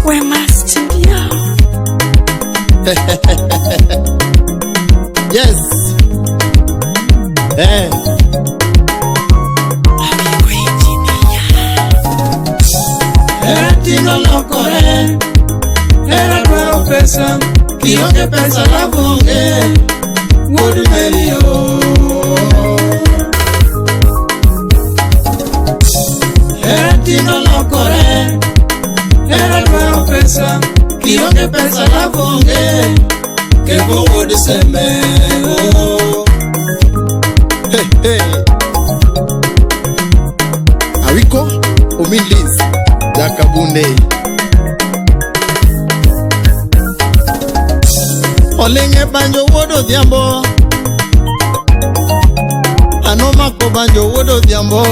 Wema Studio. Yes. Eh. Hera tino lokore, hera dwaro pesa, kionge pesa love onge, wuod Mary o. Hera tino lokore, hera dwaro pesa, kionge pesa love onge, kebo wuod Seme o. Hey, hey. Awiko Omin Liz Jakabunde Olinge banjo wuod Odhiambo Anomako banjo wuod Odhiambo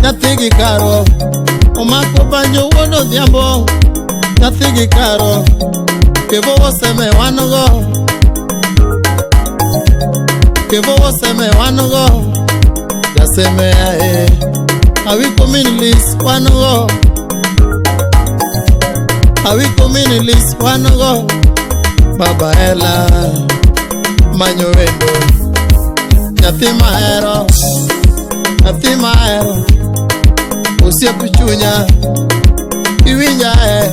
nyathi gi karo Omako banjo wuod Odhiambo nyathi gi karo Kebo oseme wan go Kebo oseme wan go Jaseme ae Awiko min Liz wan go Awiko min Liz wan go Baba Ela manyo wendo nyathi mahero nyathi mahero osiep chunya iwinja e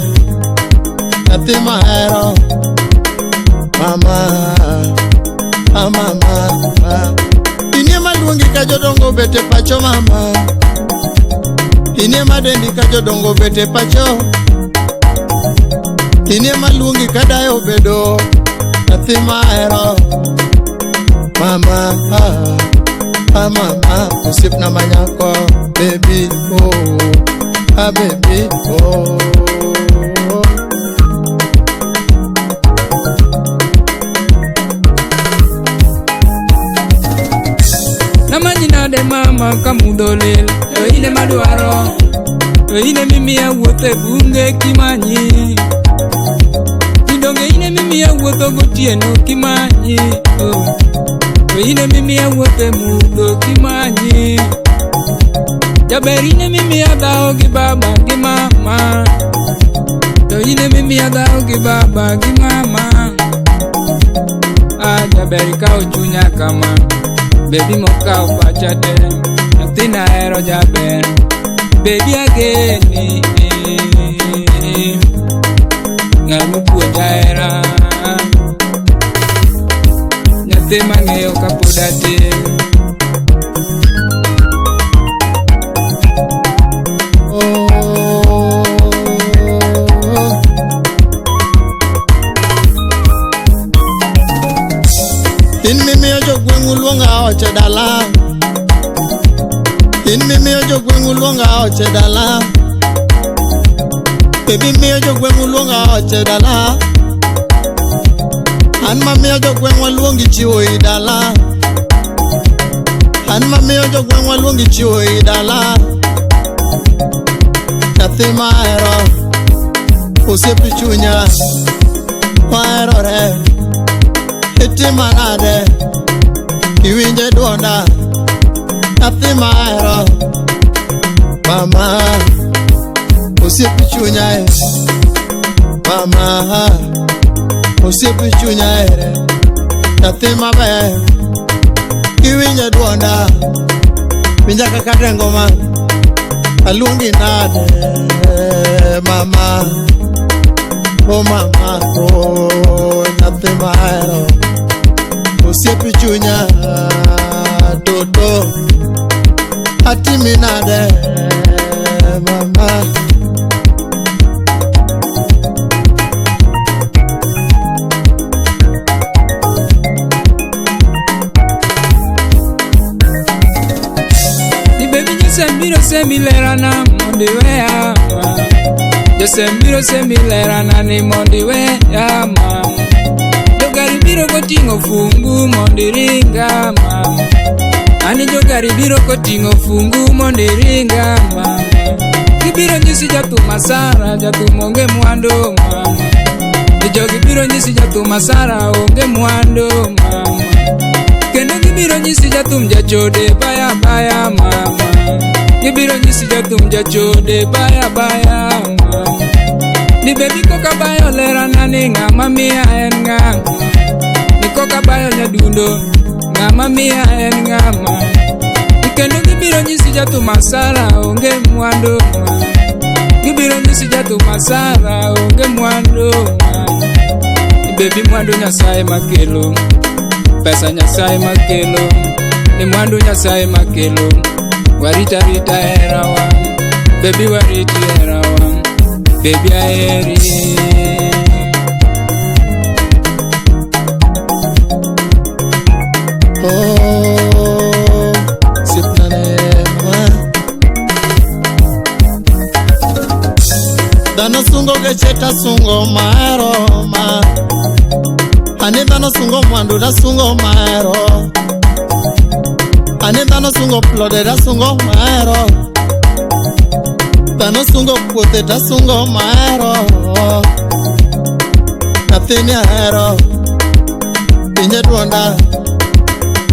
nyathi mahero mama ah mama inie maluongi ka jodongo bet e pacho mama inie madendi ka jodongo bet e pacho inie maluongi ka dayo obedo nyathi mahero mama ah, ah mama osiepna manyako baby oh ah baby oh. Namanyi nade mama ka mudho lil to in ema dwaro to in ema imiya wuotho e bunge kimanyi Idonge in ema imiya wuotho gotieno kimanyi oh. To in ema imiya wuotho e mudho kimanyi Jaber in ema imiya dhawo gi baba gi mama To in ema imiya dhawo gi baba gi mama Ah, jaber ikawo chunya kama Baby mokawo pacha te nyathina ahero jaber Baby ageni Ng'ama puonja hera Nyathi mang'eyo kapod atin Oh. In mimiyo jogweng'u luonga oche dala In mimiyo jogweng'u luonga oche dala Baby miyo jogweng'u luonga oche dala An mamiyo jogweng'wa luongi chiwo i dala An mamiyo jogweng'wa luongi chiwo i dala Nyathi mahero osiep chunya waherore itima nade iwinje duonda nyathi mahero mama osiep chunya e mama osiep chunya ere nyathi maber iwinje duonda winja kaka dengo ma aluongi nade mama oh mama oh nyathi mahero osiep chunya toto atimi nade mama. Ni baby josem biro semi lerana mondo iweya ma. Josem biro semi lerana ni mondo iweya mama. Jogari biro koting'o fungu mondo iringa mama. Ani jogari biro koting'o fungu mondo iringa mama. Gibiro nyisi jathum asara jathum onge mwandu mama. Jogi biro nyisi jathum asara onge mwandu mama. Kendo gibiro nyisi jathum jachode baya baya mama. Gibiro nyisi jathum jachode baya baya ni bebi koka bayo lerana ni ng'ama miya en ng'ama ni koka bayo nyadundo ng'ama miya en ng'ama ni kendo gibiro nyisi jathum asara onge mwandu gibiro nyisi jathum asara onge mwandu ni bebi mwandu Nyasaye makelo pesa Nyasaye makelo ni mwandu Nyasaye makelo warita rita herawa bebi wariti herawa bebi aheri. Oh, osiepna ma dhano sungo geche tasungo mahero ma ani dhano sungo mwandu tasungo mahero ani dhano sungo plode tasungo mahero dhano sungo puothe tasungo mahero nyathini ahero pinye duonda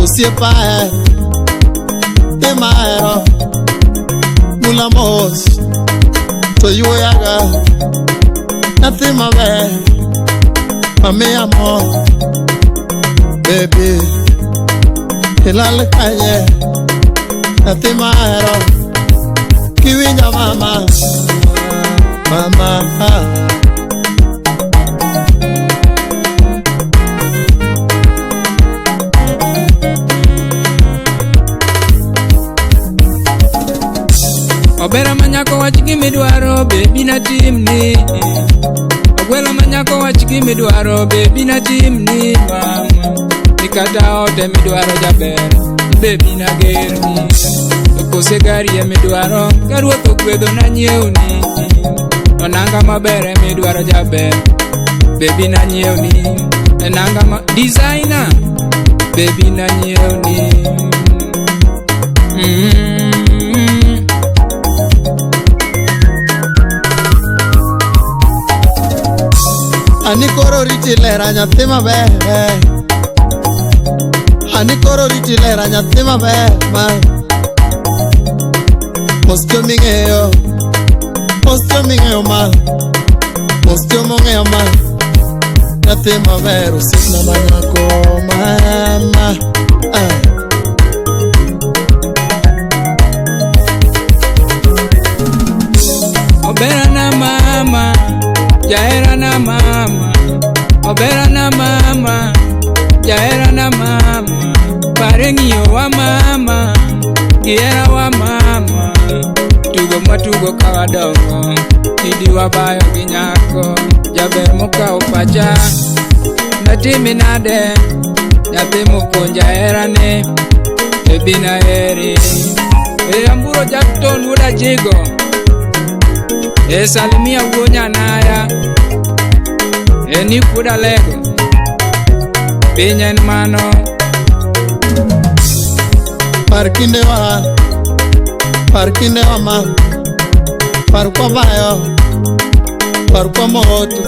osiepa ahero ema ahero mula mos to yuoyaga nyathi maber mamiya mor bebi ilal kanye nyathi mahero kiwinja mama mama. Obera manyako wach gimidwaro bebi natimni Ogwelo manyako wach gimidwaro bebi natimni mama ni kata ot emidwaro jaber bebi nagerni to kose gari emidwaro ka ruoth ogwedho nanyiewni to nanga maber emidwaro jaber bebi nanyiewni e nanga ma designer bebi nanyiewni. Ani koro riti lera nyathi maber ani koro riti lera nyathi maber ma mos joming'eyo mos joming'eyo ma mos jomong'eyo ma nyathi maber osiepna manyako mama ah. Obera na mama jahera na mama obera na mama jahera na mama pare ng'iyo wa mama gihera wa mama tugo mwatugo ka wadongo kidi wabayo gi nyako jaber mokawo pacha natimi nade nyathi mopuonja herane bebi naheri. E Amburo Jackton wuod Ajigo e salimia wuo Nyanaya e Nick wuod Alego piny en mano. Par kindewa ma par kwa bayo par kwa moto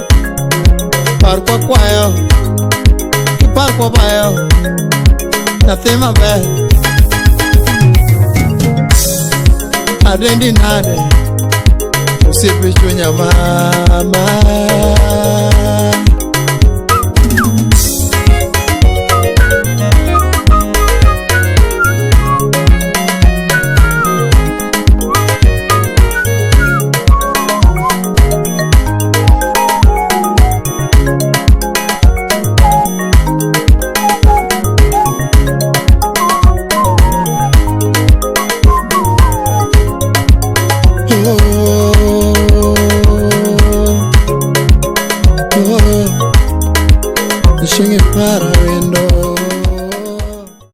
par kwa kwayo par kwa bayo nyathi maber adendi nade osiepe chunya mama. Oh, oh,